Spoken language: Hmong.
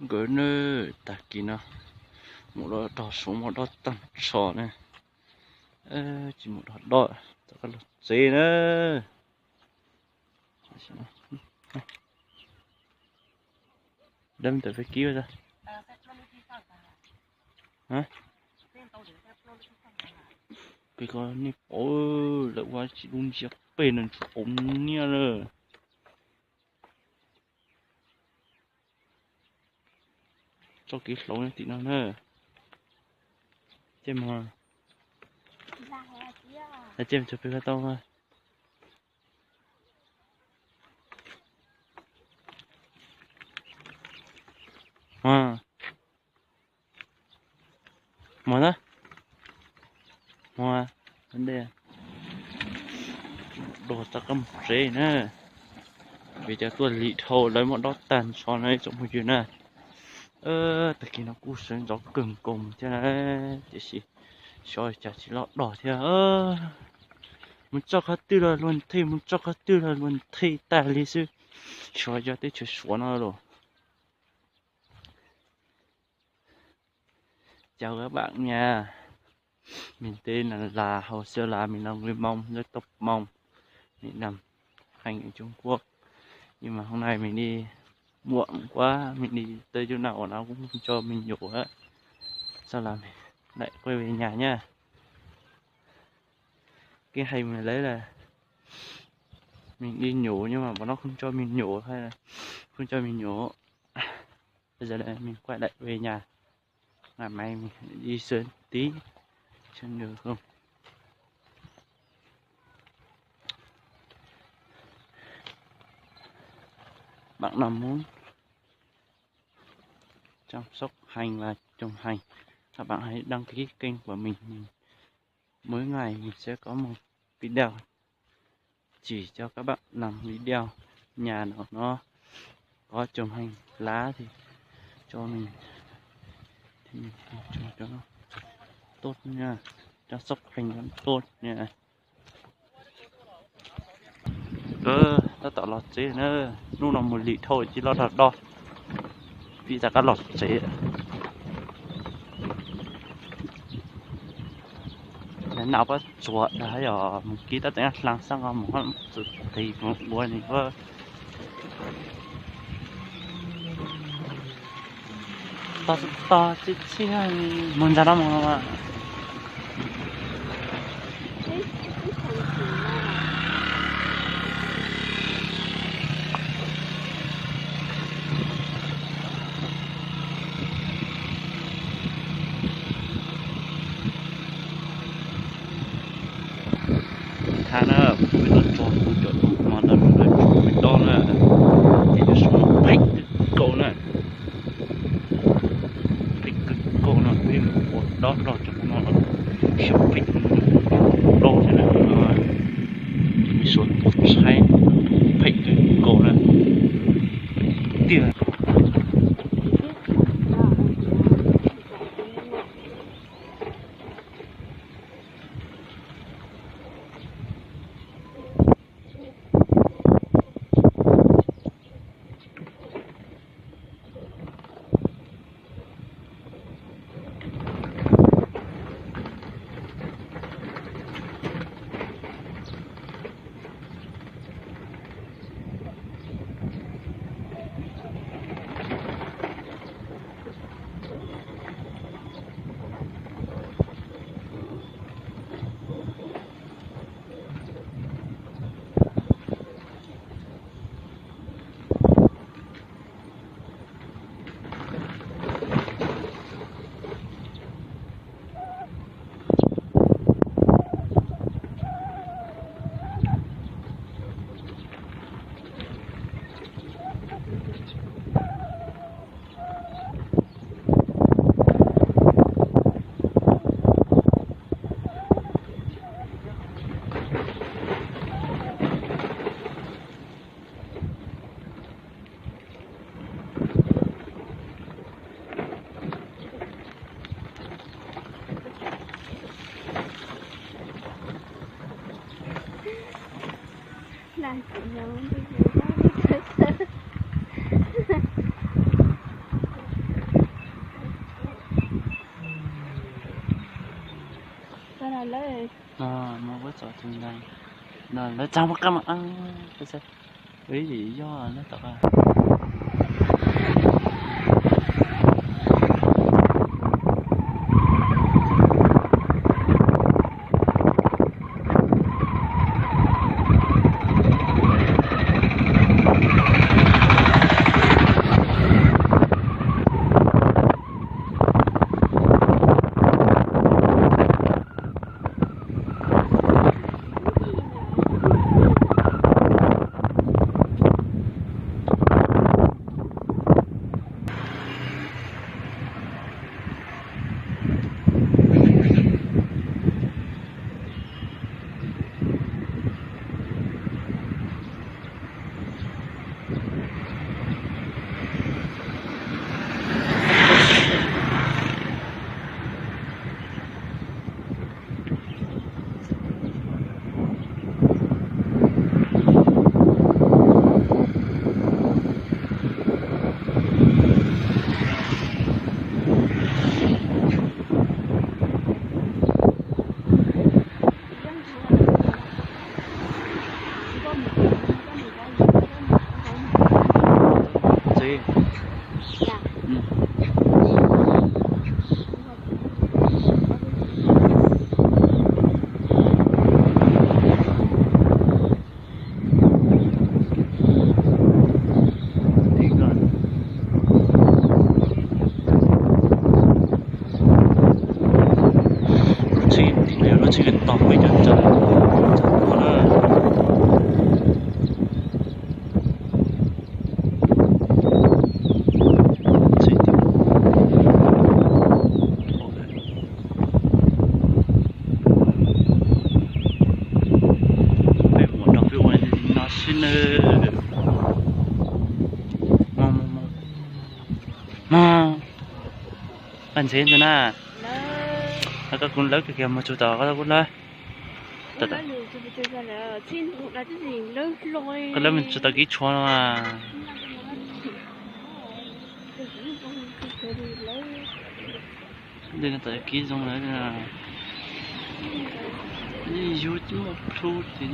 Nkawd ne, tag kis no mus dog, dog suav muaj dob tag nrho ne. Tsis mus dog dob, rov qab los tsev na. Dab ntawm feb kib a. Koj nej pom lawv ua tsis lub ntsiab peg no tsuas pom niaj lawm. Txoj kev hloov nyob tim no na. Ces mus, ces mus txog pem ko tau. Mus na, mus, dog txog qab mus tsev na. Vim tias tuaj lig dhau lawv muab dob tag nrho no ib tsoom phooj ywg na. Tag kis no kuj sawv ntxov kawg nkaus thiab na, tiam sis xyov cas tsis loj dog thiab. Mus txoj qhov twg los luag nthe, mus txoj qhov twg los luag nthe tag li xwb. Xyov yog teb chaws Suav no los. Chào các bạn nha. Mình tên là Hồ Sơ là mình là người Mông, dân tộc Mông. Mình nằm hành ở Trung Quốc. Nhưng mà hôm nay mình đi muộn quá, mình đi tới chỗ nào của nó cũng không cho mình ngủ á. Sau là mình lại quay về nhà nha. Cái hay mình lấy là mình đi ngủ nhưng mà bọn nó không cho mình ngủ hay là không cho mình ngủ. Bây giờ đây mình quay lại về nhà. Ngày mai mình đi sớm tí xem được không. Bạn nào muốn chăm sóc Hành và trồng Hành, các bạn hãy đăng ký kênh của mình. Mình Mỗi ngày mình sẽ có một video chỉ cho các bạn làm video nhà nào nó có trồng hành lá thì cho mình thì mình trồng cho nó tốt nha, chăm sóc hành cho nó tốt nha. Tab tom los tsev na, hnub no mus lig dhau tsis loj dog dog, vim rov qab los tsev. Nag pob tsuas dag yog mus kib tab tom nyob hla xab nqos mus txwm tis mus ua nws pob tog tog txi txi mus ntag no mus. Na, peb tuaj txog kuv cov tus hmo no lawv tshuav peb dob na, ces cov xyoob no pheej kawg nkaus na, pheej kawg nkaus no, peb mus ua dob los cov no los xyoob pheej dob thiab na, ces peb xuas tuaj saib pheej kawg nkaus na, tiag. Lawv txag muaj qab mas, yog na tom Lub tsheb tau peb cov tsav na. Peb mus rau peb ua no xwb nawb. Mog, mog, mog. Mog. Paj ntxheb ntawd na. Koj kuv lawv kiag mus tsuas tom koj kuv lawv. Koj lawv mus tsuas tom kib tshuav no. Li no tom kib zoo lawm. Yus tsis muaj plhu ces